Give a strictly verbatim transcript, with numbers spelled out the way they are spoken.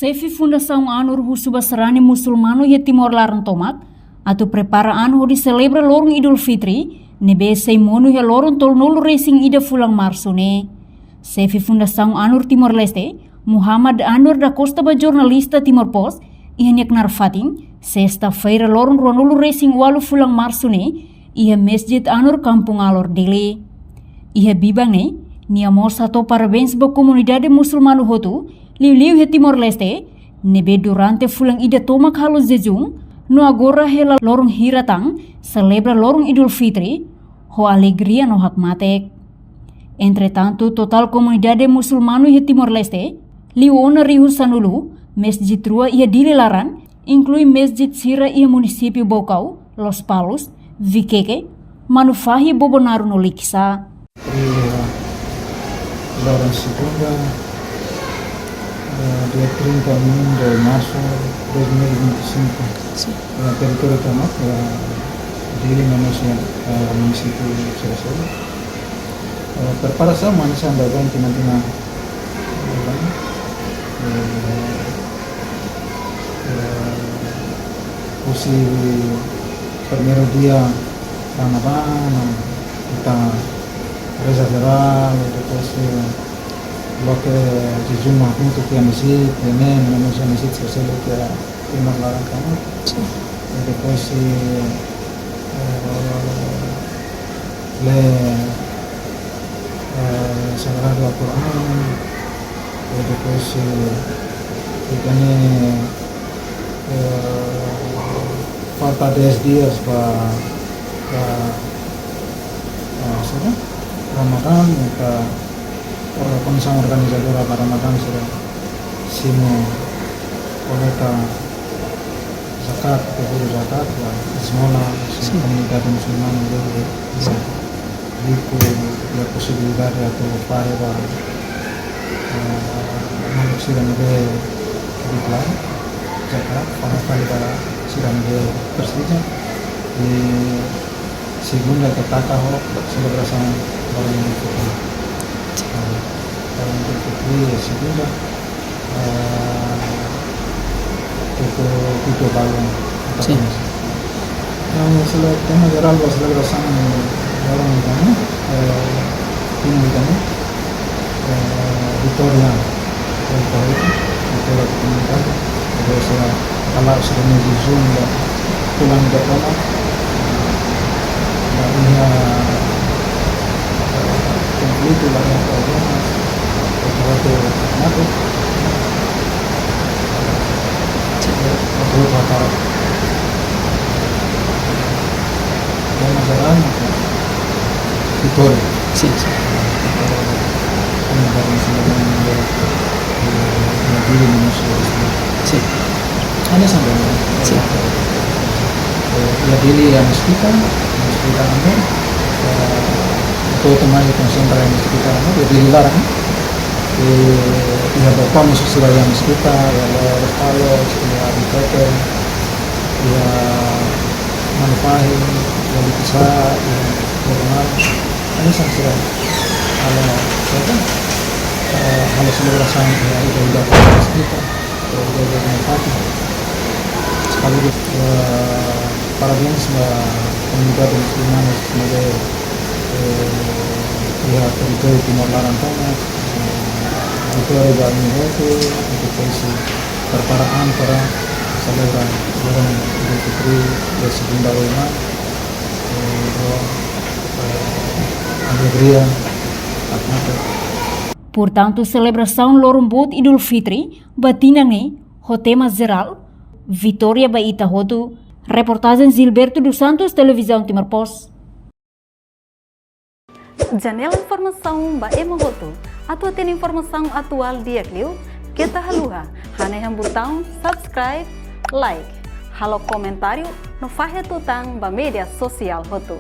Xefe Fundasaun ANUR husu ba sarani musulmanu iha Timor laran tomak atu prepara an hodi selebra loron Idul Fitri, ne'ebé sei monu iha loron tolunulu resin ida fulan Marsu ne'e. Xefe Fundasaun ANUR Timor-Leste, Muhammad Anwar da Costa, ba jornalista Timor Post iha nia knaar fatin, sesta-feira, loron ruanulu resin ualu fulan Marsu ne'e, iha Masjid ANUR Kampung Alor, Dili. Iha biban ne'e, nia mós hato'o parabéns ba komunidade musulmanu hotu, liuliu iha Timor-Leste, ne'ebé durante fulan ida tomak halo jejún, no agora hela loron hira tan, selebra loron Idul Fitri ho alegria no hakmatek. Entretantu, totál komunidade musulmanu iha Timor-Leste, liu ona rihun sanulu, masjid rua iha Dili laran, inklui masjid sira iha munisípiu Baucau, Lospalos, Viqueque, Manufahi, Bobonaro no Likisá. Loron segunda, eh, dia trinta de março de dois mil e vinte e cinco. Sin. Eh, territóriu tomak, eh, Dili no mós, eh, munisípiu sira seluk. Eh, preparasaun mak hanesan daudaun tinan-tinan, eh, eh, husi primeiru dia Ramadán, ita reza jerál, depois, eh, loke jejún hamutuk iha masjid, ne'e, no mós iha masjid sira seluk iha Timor laran tomak. Sin. E depois, eh, lee, eh, Sagradu Al-Quran, e depois, eh, ita-nia, eh, falta dez dias ba, ba, ba, sabe? Ramadán, ita, eh, komisaun organizadora ba Ramadán sira simu koleta zakat, peguru zakat, ba ezmola, husi, sin, komunidade musulmanu, de, de, de, riku, iha posibilidade atu fahe ba, eh, maluk sira ne'ebé diklara zakat, fahe fali ba sira ne'ebé presiza. I segunda ita taka ho selebrasaun loron Idul Fitri. Eh, loron Idul Fitri iha segunda, eh, pukul tujuh balun. Sin. Entaun, sele-, tema jerál ba selebrasaun loron ida-ne'e, eh, tinan ida-ne'e, eh, vitória, vitória, vitória ba komunidade, vitória sira hala'o sira-nia jejún ba fulan ida tomak, ba iha, eh, konflitu, ba iha problema, ba iha mate. Sin. Ba iha mate. Tema jerál, vitória. Sin, sin. Vitória. Komunidade musulmanu, eh, iha Dili no mós iha Dili. Sin. Hanesan dehan, sin, eh, iha Dili iha mezkita, mezkita Anur, eh, ita hotu mai konsentra iha mezkita Anur, iha Dili laran. Eh, iha Baucau mós sira iha mezkita, iha Lospalos, iha Viqueque, iha Manufahi, iha Likisá, iha Bobonaro. Hanesan sira halo, sabe? Eh, halo selebrasaun iha ida-idak mezkita, iha ida-idak merkadu. Sekaligus, eh, parabéns ba komunidade musulmanu ne'ebé, eh, iha territóriu Timor laran tomak, eh, vitória ba ami hotu, i depois prepara an para selebra loron Idul Fitri iha segunda oin mai, eh, ho, eh, alegria, hakmatek. Portantu, selebrasaun loron boot Idul Fitri ba tinan ne'e ho tema jerál, Vitória ba ita hotu. Reportajen Gilberto dos Santos, Televizaun Timor Post. Janela informasaun ba ema hotu. Atu hatene informasaun atuál di'ak liu, keta haluha hanehan butaun subscribe, like, halo komentáriu no fahe tutan ba média sosiál hotu.